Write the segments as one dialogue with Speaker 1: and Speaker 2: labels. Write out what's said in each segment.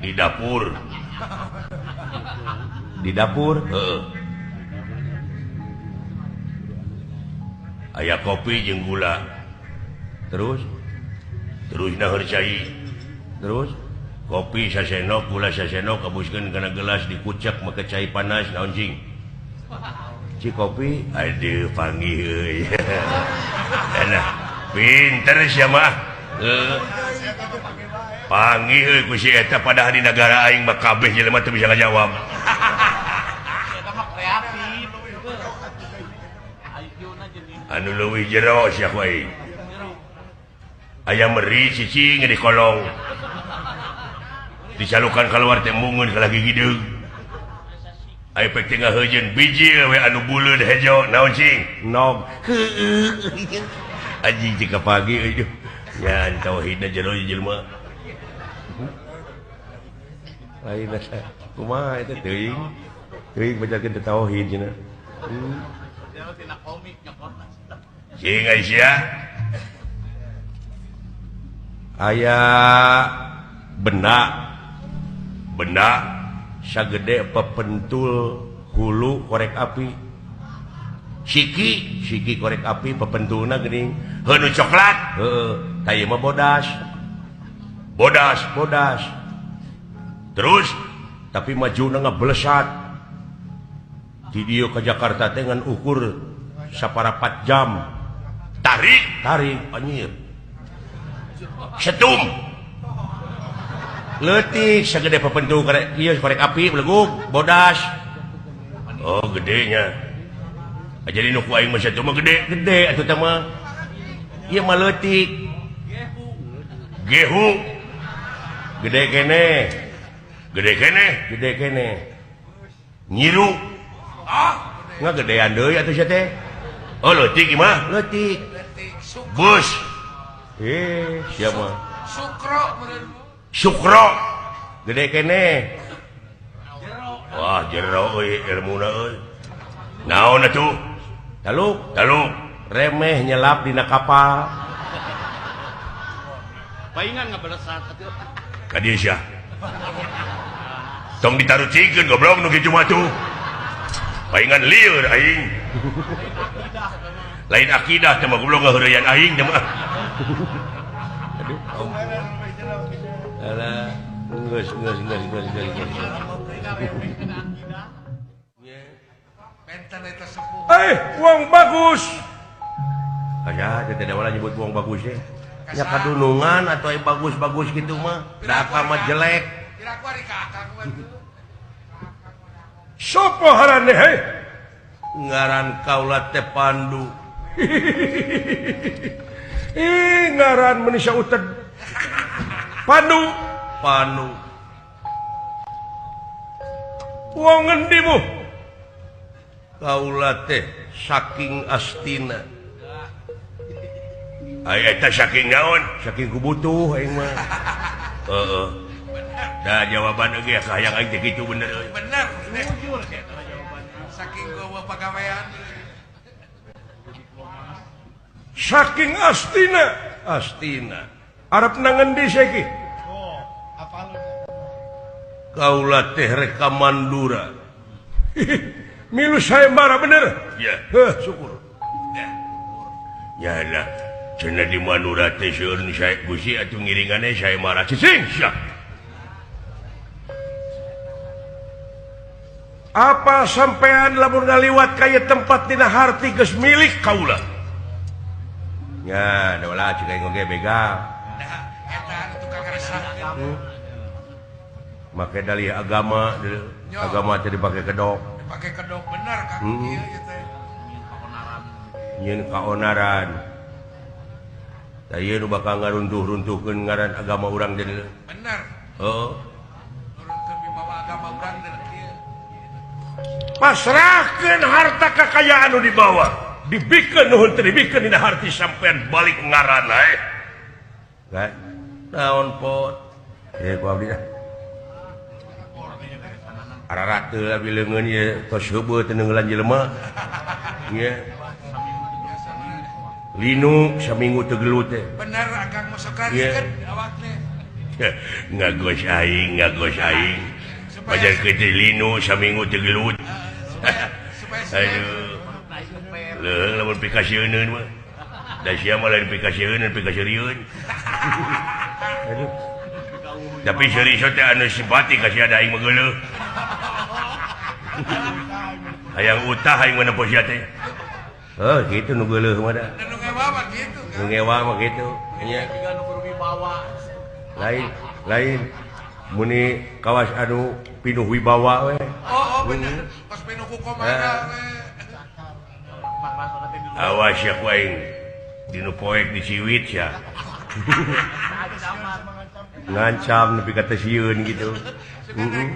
Speaker 1: Di dapur. Di dapur? Heeh. Aya kopi jeung gula. Terus? Terus naheur cai. Terus? Kopi sasenok, gula sasenok, kabuskeun kana gelas dikucek make cai panas naon cing? Ci kopi, aduh panggih euy. Nah, pinter sia mah. Panggih euy ku si eta padahal di negara aing mah kabeh jelema teu bisa ngajawab. Anu leuwih jero sia ku aing. Aya meri cicing di kolong. Dicalukan keluar teh mungun ka lagi gideung. Aya pek teh ngaheujeun biji we anu buleud hejo naon cing? Nog. Heueuh. Anjing cik pagi euy. Nya tauhidna jero jelema. Lain asa kumaha eta teuing. Teuing bacakeun teh tauhid cenah. Cing Aisyah. Aya benda benda sagede pepentul hulu korek api siki siki korek api pepentulna geuning heuh nu coklat heuh tah ieu mah bodas bodas bodas terus tapi majuna ngablesat di dieu ka Jakarta teh ngan ukur saparapat jam tarik tarik anjir setum leutik sagede papentu karek ieu korek api belegug bodas oh gedenya jadi nu ku aing mah satu mah gede gede atuh teh mah ieu mah leutik gehu gede kene gede kene gede kene nyiru ah ngagedean deui atuh sia teh oh leutik ieu mah leutik bus siapa
Speaker 2: Sukro
Speaker 1: Sukro gede kene wah jero euy ilmuna euy naon atuh taluk taluk remeh nyelap dina kapal
Speaker 3: paingan ngabalesat atuh
Speaker 1: ka dieu sia tong ditarucikeun goblok nu kitu mah tuh paingan lieur aing lain akidah teh mah goblok ngaheureyan aing teh mah. Aduh. Alah, geus geus geus geus geus. Eh, wong bagus. Aya teh teh wala nyebut wong bagus teh. Nya kadunungan atuh aya bagus-bagus kitu mah. Da akang mah jelek. Sopo harane heh? Ngaran kaula teh Pandu. Ih, ngaran manusia uted. Pandu, Pandu. Wong ngendi mu? Kaula teh saking astina. Aya eta saking naon? Saking kubutuh aing mah. Heeh. Da jawaban oge kahayang aing teh kitu bener euy.
Speaker 2: Bener. Jujur eta jawaban. Saking gua pagawean.
Speaker 1: Saking astina, astina. Arab nang ngendi saiki?
Speaker 2: Oh, apal.
Speaker 1: Kaula teh rek ka Mandura. Milu sayembara bener? Ya. Heuh, syukur. Ya lah, cenah di Mandura teh seueur nu sae gusi atuh ngiringane sayembara cicing sia. Apa sampean lamun ngaliwat ka ieu tempat dina harti geus milik kaula? Ya, dola cik aing oge begal.
Speaker 2: Eta tukang resah.
Speaker 1: Make dalih agama, agama teh dipake kedok.
Speaker 2: Dipake kedok bener Kang ieu ieu teh.
Speaker 1: Nyieun kaonaran. Tah ieu nu bakal ngaruntuh-runtuhkeun ngaran agama urang teh.
Speaker 2: Bener.
Speaker 1: Heeh.
Speaker 2: Nurunkeun wibawa agama urang teh kieu.
Speaker 1: Pasrahkeun harta kakayaan nu dibawa. Dibikeun nuhun teh dibikeun dina harti sampean balik ngaran ae. Ka naon pot? Ku abdi ah. Ararat teu abdi leungeun ieu tos heubeut teu neungeulan jelema. Nya. Linu saminggu teu gelut teh.
Speaker 2: Bener akang mah sok rarikeun awak teh.
Speaker 1: Ngagos aing, ngagos aing. Pajar ke linu saminggu teu gelut. Aduh. Leuh lamun pikasieun mah. Da sia mah lain pikasieun, pikasieun. Aduh. Tapi seuri teh anu simpati ka sia da aing mah geuleuh. Hayang utah aing mah nempo sia teh. Heuh, kitu nu geuleuh mah da.
Speaker 2: Nu ngewa mah kitu.
Speaker 1: Nu ngewa mah kitu. Nya. Lain, lain muni kawas anu pinuh wibawa we.
Speaker 2: Oh, oh bener. Pas pinuh ku komana we.
Speaker 1: Awas ya ku aing. Dinu poek diciwit sia. Ngancam nepi ka teu sieun kitu. Heeh.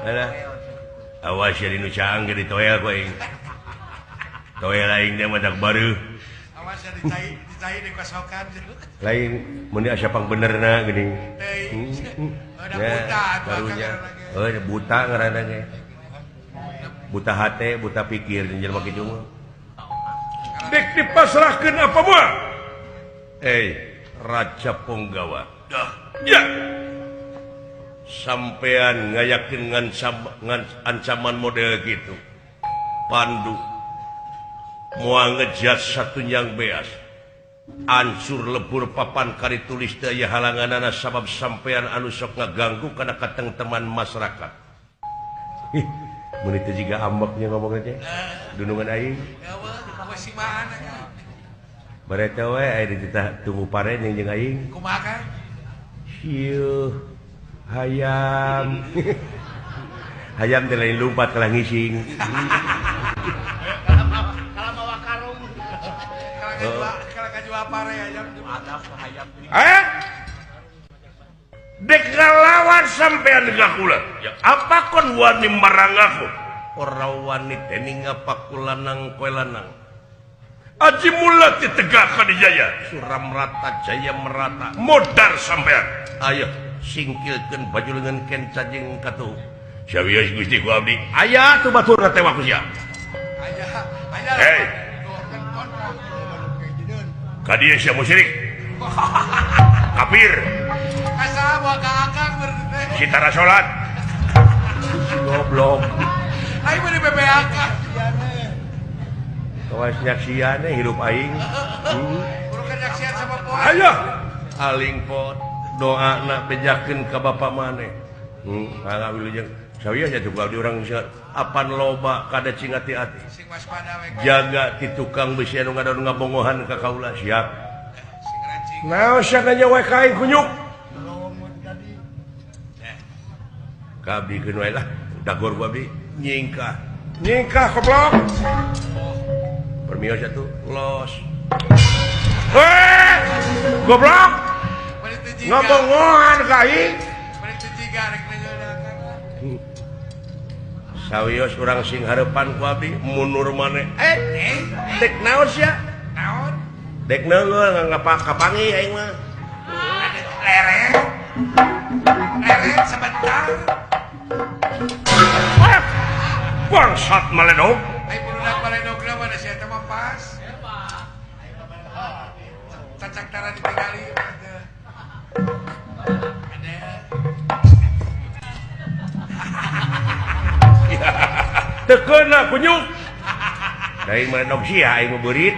Speaker 1: Alah. Awas ya dinu caang ge ditoel ku aing. Toel aing teh mah tak bareuh.
Speaker 2: Awas ya dicai, dicai dikosokan.
Speaker 1: Lain mun asa pangbenerna geuning.
Speaker 2: Buta
Speaker 1: karunya. Heuh buta ngaranna ge. Buta hate, buta pikir jelema kitu mah. Dek dipasrahkeun apa moal? Raja Punggawa. Dah. Ya. Sampean ngayakeun ancaman model gitu. Pandu moal ngejat satunjang beas. Ancur lebur papan kari tulis teu aya halanganana sabab sampean anu sok ngaganggu kana katengteman masyarakat. Ih, mun teu jiga ambeknya ngomongna teh. Dunungan aing. Bareta we aya dititah tunggu pare jeung aing.
Speaker 2: Kumaha kan?
Speaker 1: Hieuh. Hayam. Hayam teh lain lumpat kalah ngising.
Speaker 3: Kalah mawa karung.
Speaker 2: Kalah kajual pare hayam.
Speaker 1: Eh? Dek ngalawan sampean ka kula. Ya apa kon wani marang aku? Ora wani teh ngapa lanang koe lanang. Aji mula ditegak Jaya suram rata jaya merata modar sampean. Ayo singkilkeun baju lengan kenca jeung katuh. Sawios Gusti ku abdi. Aya tuh baturna teh ku sia.
Speaker 2: Aya, aya.
Speaker 1: Hei. Ka dieu sia musyrik. Kafir.
Speaker 2: Asa moal ka akang berarti teh.
Speaker 1: Sitara salat. Goblok.
Speaker 2: Aing mah di BPAK.
Speaker 1: Kawas nyaksian hirup aing.
Speaker 2: Urukan nyaksian sama poe.
Speaker 1: Ayo aling pot doana bejakeun ka bapa maneh. Mangga wilujeng. Sawios nya tuh abdi urang apan loba kada cing hati-hati.
Speaker 2: Sing waspada we.
Speaker 1: Jaga ti tukang besi anu ngadon ngabongohan ka kaula siap.
Speaker 2: Sing rancing.
Speaker 1: Naon sia nanya we ka aing kunyuk. Ka abdi keun wae lah. Dagor ku abdi nyingkah. Nyingkah goblok. Permios atuh los. Eh, goblok. Ngobongohan ka aing. Sawios urang sing hareupan ku abdi mundur maneh. Dek naon sia?
Speaker 2: Naon?
Speaker 1: Dek neungeul kapangi aing mah.
Speaker 2: Leren. Leren sebentar.
Speaker 1: Bangsat maledog.
Speaker 2: Ai budak maledogna mah da sia teh mah pas. Cacak tara ditinggali. Ada.
Speaker 1: Teu keuna kunyuk. Da aing maledog sia aing mah beurit.